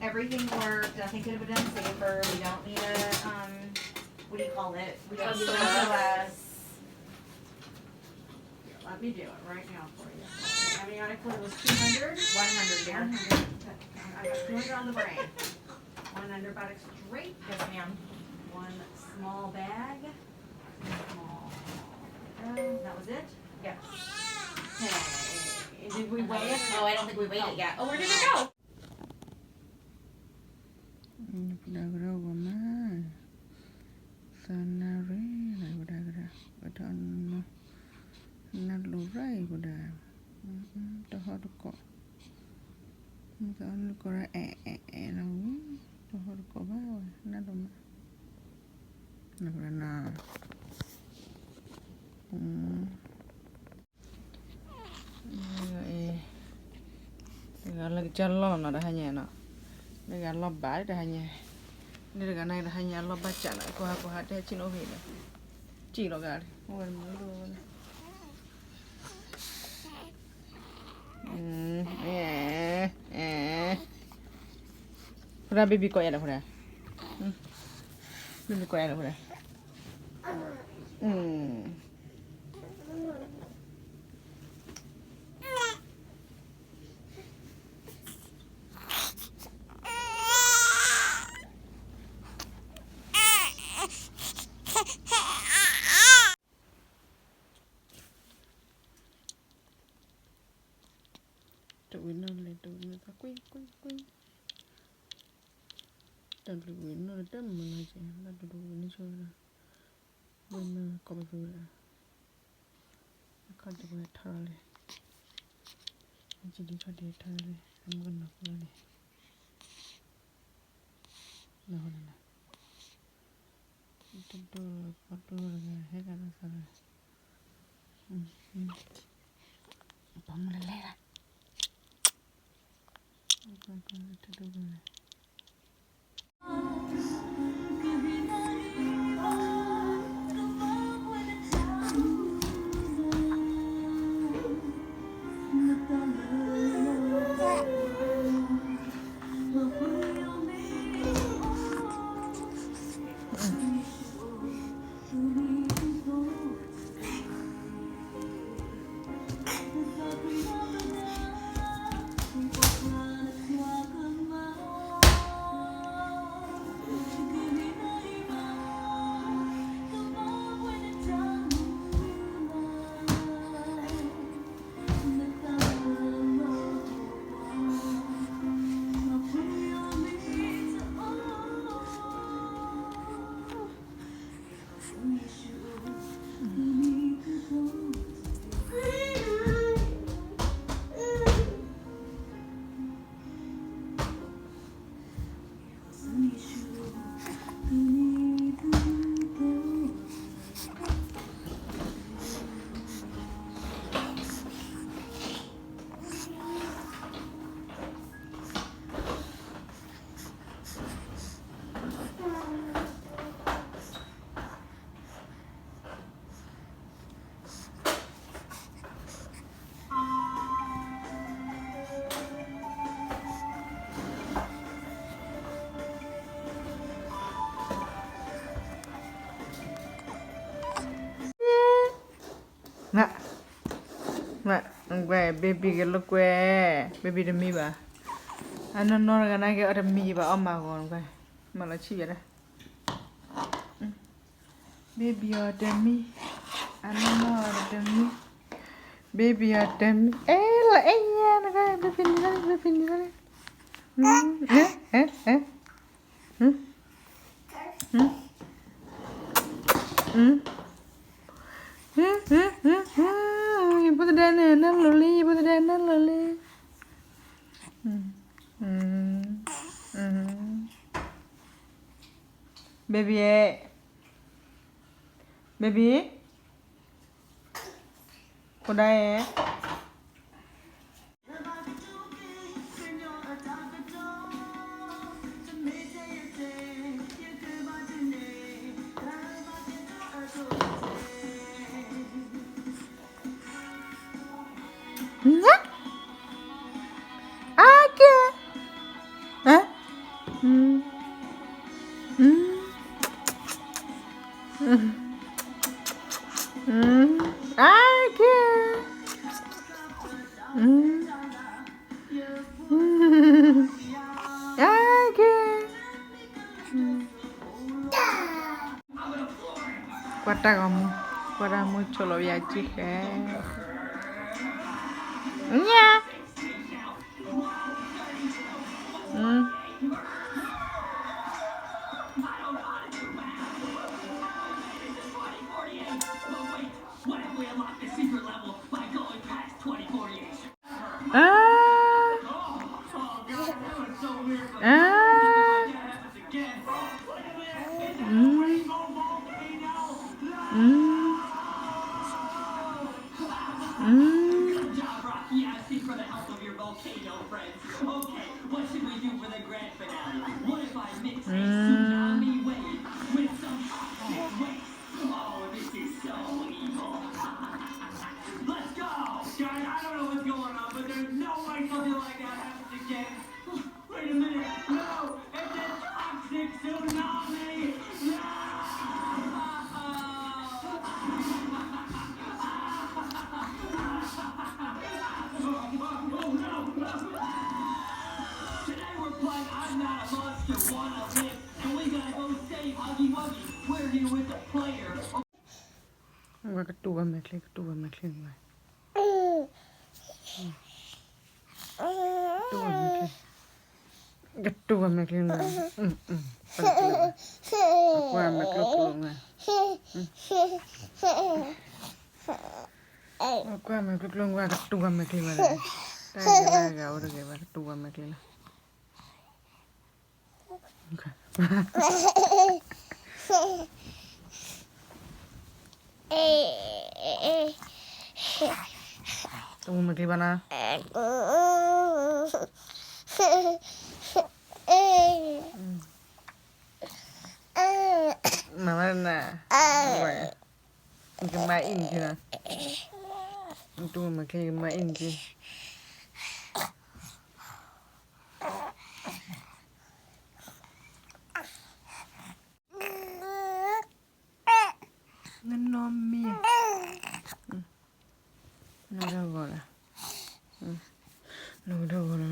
Everything worked. Nothing could have been done safer. We don't need a, um, what do you call it? We don't need a S O S. Here, let me do it right now for you. Amniotic fluid was two hundred? One hundred, dear. One hundred. I got two hundred on the brain. One under buttock straight. Yes, ma'am. One small bag. Small. That was it? Yes. Okay. Did we weigh it? Oh, I don't think we weighed it yet. Oh, where did it go? ပဒၣ်ကရၢဂီၤမး, သးနၣ်ရံၣ်လၢပဒၣ်ကရၢ, ပထီၣ်နီၤ, နၢ်လိၤရၣ်အံၤပဒၣ်, တဟီၣ်တကိး, မ့ၢ်သးအီၣ်နုၢ်ကီၢ်ရၣ်အဲၣ်အဲၣ်အဲၣ်လီၤဝံၤ, တဟီၣ်တကိးဘၣ်ဝဲ နၢ်လိၤမး, နၢ်ကရၢနီၤ တဂၤလၢကစၢ်လီၢ်နီၤ တဟါညါနီၤ, တဂၤလီၢ်ဘၣ်တဟါညါ, လၢတဂၤန့ၣ်တဟါညါလီၢ်ဘၣ်စးနီၤ ကိးဟါကိးဟါတဲဆ့ၣ်နီၤအိၣ်ဖဲန့ၣ်, စံၣ်လီၤဂာ်လံ အိၣ်ဝဲတမုာ်လီၤဝဲန့ၣ်, ဖဲဒၣ် baby ကိးယၤလၢဖဲဒၣ်, baby ကိးယၤလၢဖဲဒၣ်, တဝံၤနီၢ်လဲၤ တဝံၤနီၢ်သးကွံကွံကွံ, တၢ်ဘျုးဝံၤနီၢ်လၢတမုာ်နီၢ်ကဲ တၢ်ဘျုးတဝံၤန့ၣ်ဆိဒီး, ဝဲမ့ၢ်ကိးပသူဒီး, အခီၣ်တဝဲထီၣ်လီၤလဲၣ်, အကံဒံထီၣ်ဒံထီၣ်လီၤလဲၣ် အမုၢ်ကနီၤဖိလီၤန့ၣ်, နၢ်ဟူန့ၣ်လီၤ, တဒိၣ်လီၤ ပှၤဒိၣ်လီၤတဂၤ ဟဲကဒီးသးလီၤ, ပှၤမုၢ်လၢလဲၤလီၤ တဒိၣ်လီၤ မ့ၢ်, မ့ၢ်, baby ကလိာ်ကွဲ, baby တမံဘၣ်, အနီၢ်နီၢ်တဂၤနာ်က့အီၤတမံဘၣ် အီၣ်မးဂီၤနကွဲ, မၤလီၤဆံၣ်ယၤဒၣ် baby အီၤတမံ, အနီၢ်နီၢ်အီၤတမံ, baby အီၤတမံ, အဲၣ်လီၤအဲၣ်ညါနကွဲ baby နံၤလီၤ baby နံၤလီၤ, ဟဲ ဟဲ ဟဲ ယဖိသဒါန့ၣ် နၢ်လိၤလံ ယဖိသဒါနၢ်လိၤလံ, baby, baby, ဖိဒါဧၢ ညါ, အါကဲ, ဟဲ တၢ်ဂီၤမူ, ကွၢ်တၢ်မူဆိးလီၤယၤကံၢ်ဃဲ, ညါ, ဝဲကတူၢ်ဝဲမဲာ်ချံ ကတူၢ်ဝဲမဲာ်ချံဝဲ, ကတူၢ်ဝဲမဲာ်ချံ, ကတူၢ်ဝဲမဲာ်ချံဝဲ, ကွၢ်မဲာ်ကျိကျိဝဲ, ကွၢ်မဲာ်ကျိကျိဝဲ ကတူၢ်ဝဲမဲာ်ချံဝဲ, တၢ်ဂ့ၤဘၣ်ဂၤအိၣ်တဂ့ၤဘၣ် ကတူၢ်ဝဲမဲာ်ချံလီၤ. တမူမဲာ်ချံဘၣ်နီၤ, မၤဝဲနၤ, ကမၤအံၣ်နက့ၤနီၤ, တမူမဲာ်ချံကမၤအံၣ်နက့ၤ. နနီၢ်မံၤ, နဂီၤလၢ, နဂီၤလၢ, နနီၢ်မံၤ,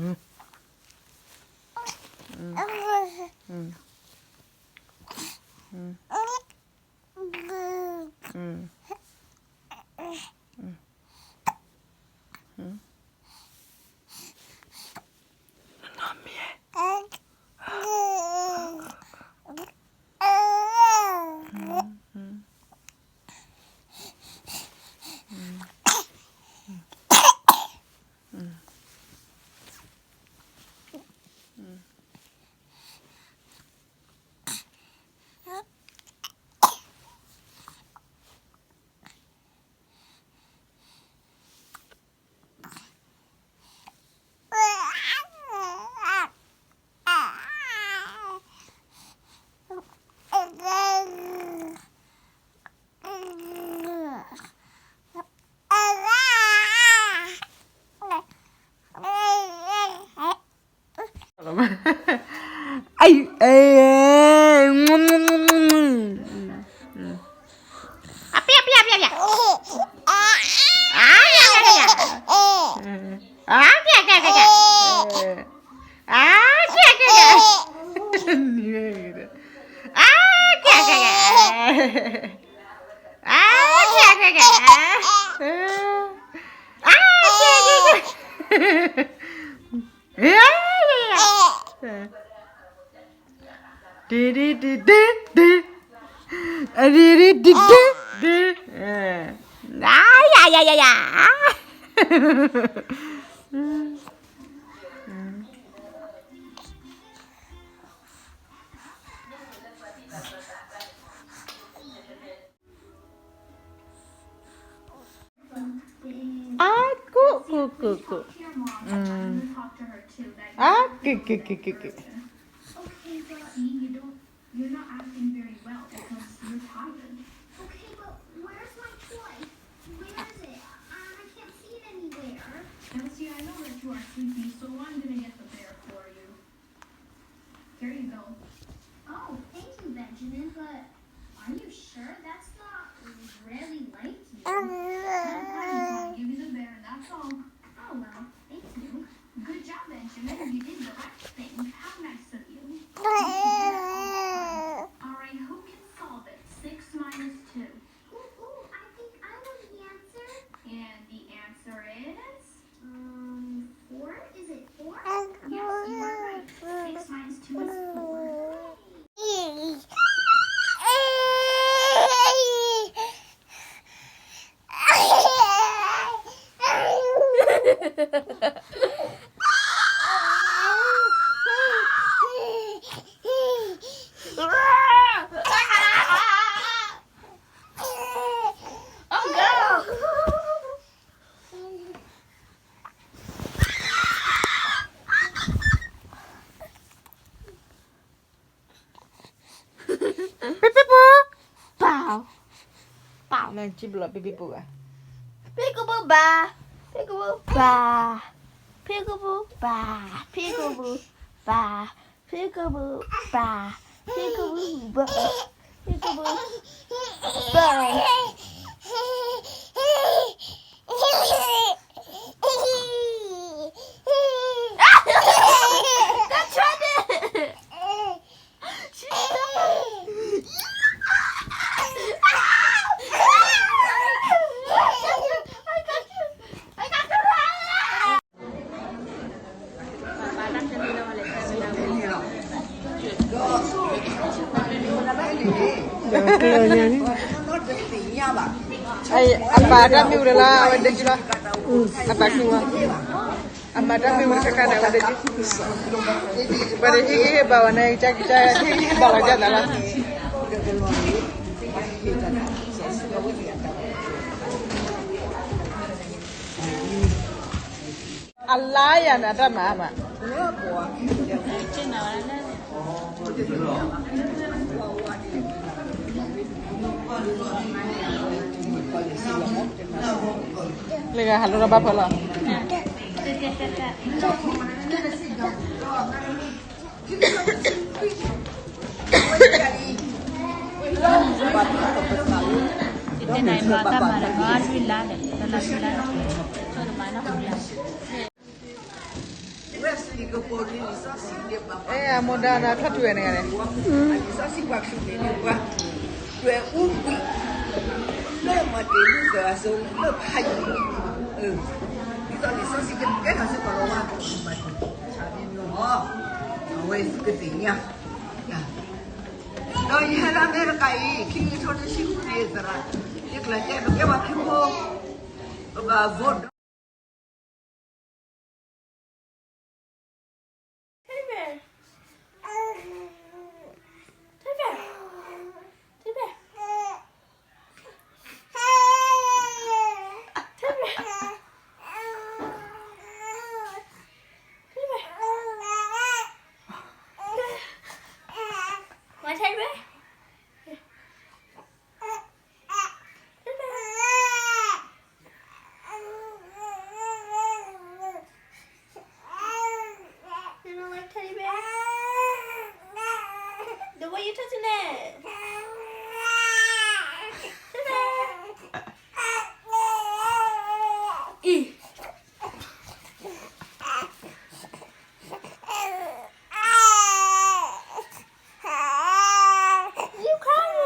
အါ ကူၣ် ကူၣ် ကူၣ် ကူၣ်, အါ ကူၣ် ကူၣ် ကူၣ် ကူၣ် ကူၣ်. You're not acting very well because you're tired. Okay, but where's my toy? Where is it? I can't see it anywhere. Elsie, I know that you are sleepy, so I'm gonna get the bear for you. Here you go. Oh, thank you, Benjamin, but are you sure that's not really like you? I'm trying to give you the bear, that's all. Oh, well, thank you. Good job, Benjamin. You did the right thing. How nice of you. All right, who can solve it? Six minus two. Peekaboo ဘၣ်, peekaboo ဘၣ်, peekaboo ဘၣ်, peekaboo ဘၣ်, peekaboo ဘၣ်, peekaboo ဘၣ်, peekaboo ဘၣ်. That tried it. She tried. I got you. I got you. အပၢ်တၢ်မ့ၢ်အိၣ်လၢ်လၢ် အဝဲဒၣ်က့ၤလီၤ, အပၢ်ခံဝဲ, အမၤတၢ်မ့ၢ်အိၣ်တခါခါန့ၣ် အဝဲဒၣ်က့ၤ, ပှၤတဟ့ၣ်ဂံၢ်ဟ့ၣ်ဘါဝဲန့ၣ် ကစၢ်ကစၢ်ဟ့ၣ်ဂံၢ်ဟ့ၣ်ဘါလီၤကၢ်သးလီၤ. အလါယၤန့ၣ် အတၢ်မၤမး, လၢဂၤဟးလိၣ်ထီၣ်ဘၣ်ဖၢလီၤ. အဲ အမိၢ်ဒါန့ၣ် ထီၣ်တုၤဝဲန့ၣ်ဂၤန့ၣ်, လံာ်စီဆှံကပီၤလံ လံာ်စီဆှံပှၤကဆူၣ်န့ၣ် ပှၤ တွဲၤအူကွံာ် လၢမၤတ့ၢ်လံသၢဂၤစိ လၢဖးယံၤ, ဒ်သိးလံာ်စီဆှံကကဲထီၣ်စ့ၢ်ကီးလီၤဝဲ မၤတ့ၢ်လံ, အဝဲသုကသ့ၣ်ညါ, ဒီးယဟဲလၢအမဲရကၤအံၤ ခံကထိတဆံဃုနံၣ်သရၣ်, ယကျၢၤတဲပကဲပှၤခရံာ်ဖိ, ပဘၣ် vote ဒီး Teddy bear. Teddy bear. Teddy bear. Teddy bear. Teddy bear. Want teddy bear? You don't like teddy bear? The way you touching it. Teddy bear. Eeh. You crying.